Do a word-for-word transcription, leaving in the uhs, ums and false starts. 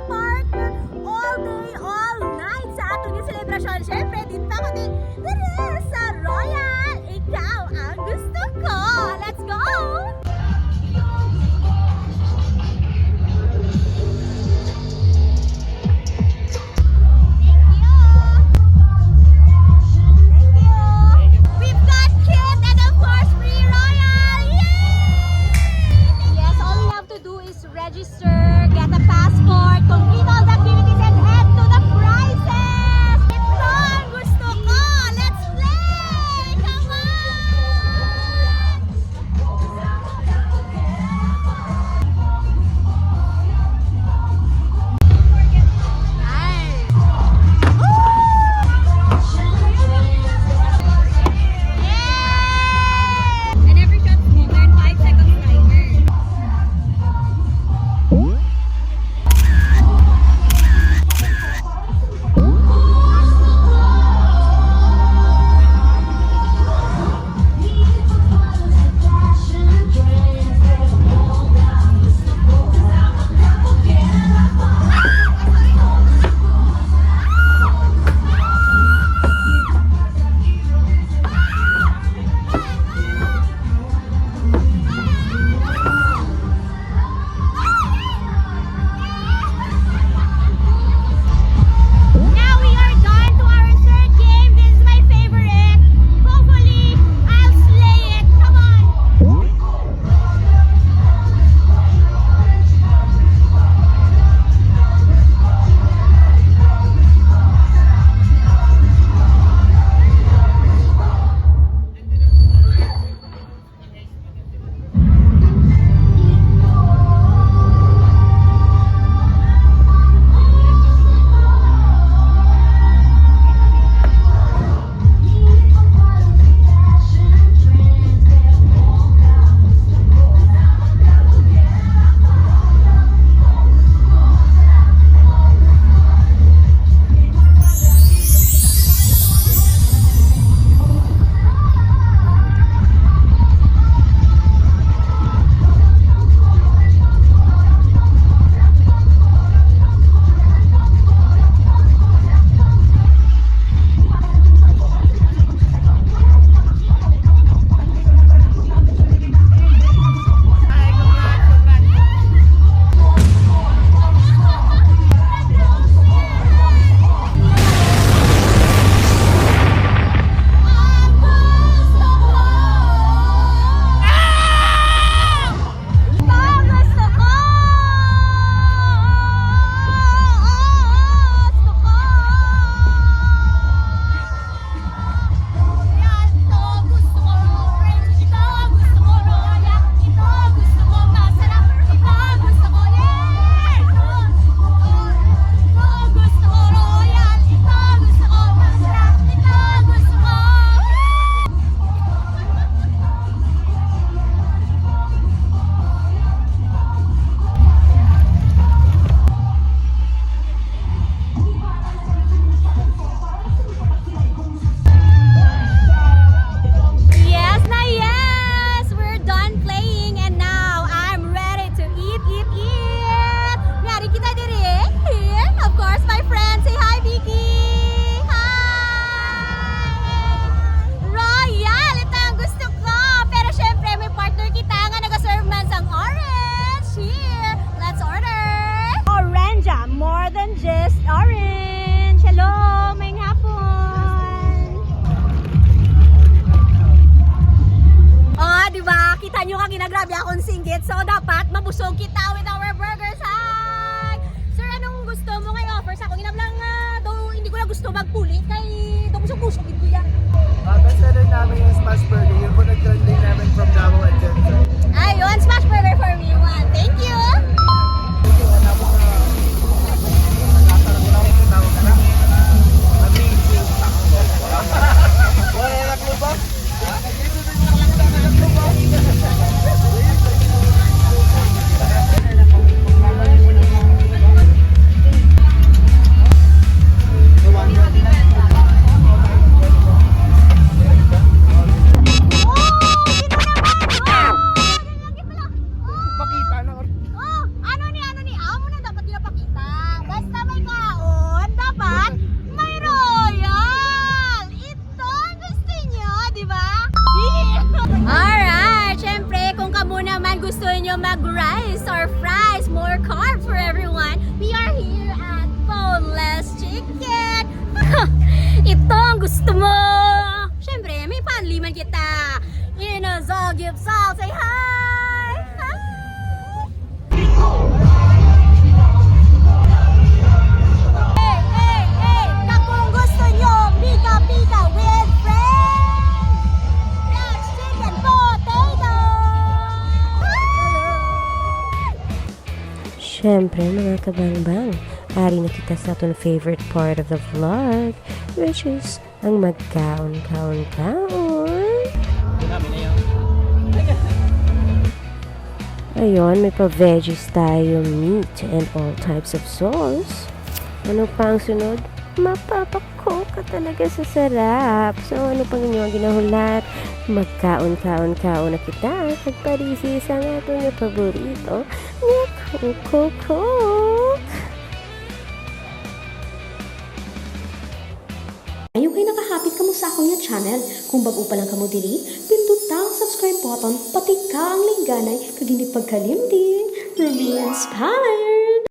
Partner, all day, all night sa aton nga selebrasyon. Siyempre, dito ako di, dire sa Royal. Ikaw ang gusto ko. Let's go! Thank you. Thank you. We've got Kit and of course Free Royal. Yay! Yes, all we have to do is register, get a passport, complete all the activities, and head to the prizes. Ito ang gusto ko. Let's play! Come on! And every shot smoker, five seconds timer. Now we are done to our third game. This is my favorite. Hopefully, I'll slay it. Come on. Ito gusto ko! Gusto ko! Royal, ito gusto ko! Orange, ito gusto ko! Royal, ito gusto ko! Masarap, ito gusto ko! Yay! Ito gusto ko! Royal, ito gusto ko! Masarap, ito gusto ko! Yes na yes! We're done playing and now I'm ready to eat, eat, eat! May ari kita diri. Of course, my friend. Say hi, Vicky! Hi! Royal! Ito ang gusto ko! Pero syempre, may partner kita nga nag-serve man sang orange. Here! Let's order! Orange, ah, more than just orange. Hello, maayong hapon. Oh, di ba? Kita nyo ka ginagrabe akong singgit. So, dapat mabusog kita with our burgers. Hi! Sir, anong gusto mo nga i-offer sa akong inablang, ah, daw hindi ko na gusto magpuli kay daw busog-busog gid ko yan. Ah, best seller namin yung smash burger. Yun po nag-trending namin from Davao and Jensen. Ayun, smash burger for me, one. Thank you! Amazing. Wala na klubas. Gusto mo? Siyempre, may panliman kita. Ina Zog Gipsal, say hi! Hi! Hey, hey, hey! Kung gusto nyo pika-pika with friends, let's chicken potato! Siyempre, mga kabangbang, ari na kita sa aton favorite part of the vlog, which is ang magkaon-kaon-kaon. Ayun, may pa veggies tayo, meat and all types of sauce. Ano pa ang sunod? Mapapako ka talaga sa sarap. So, ano pang inyo ang ginahulat? Magkaon-kaon-kaon na kita. Kag parisi sa nga ato nga paborito, nga Coco Coke. Ayaw kay nakahapit kamo sa akon nga channel. Kung bag-o pa lang kamo diri, pinduta ang subscribe button, patika ang lingganay, kag hindi pagkalimti, Rumi Inspire!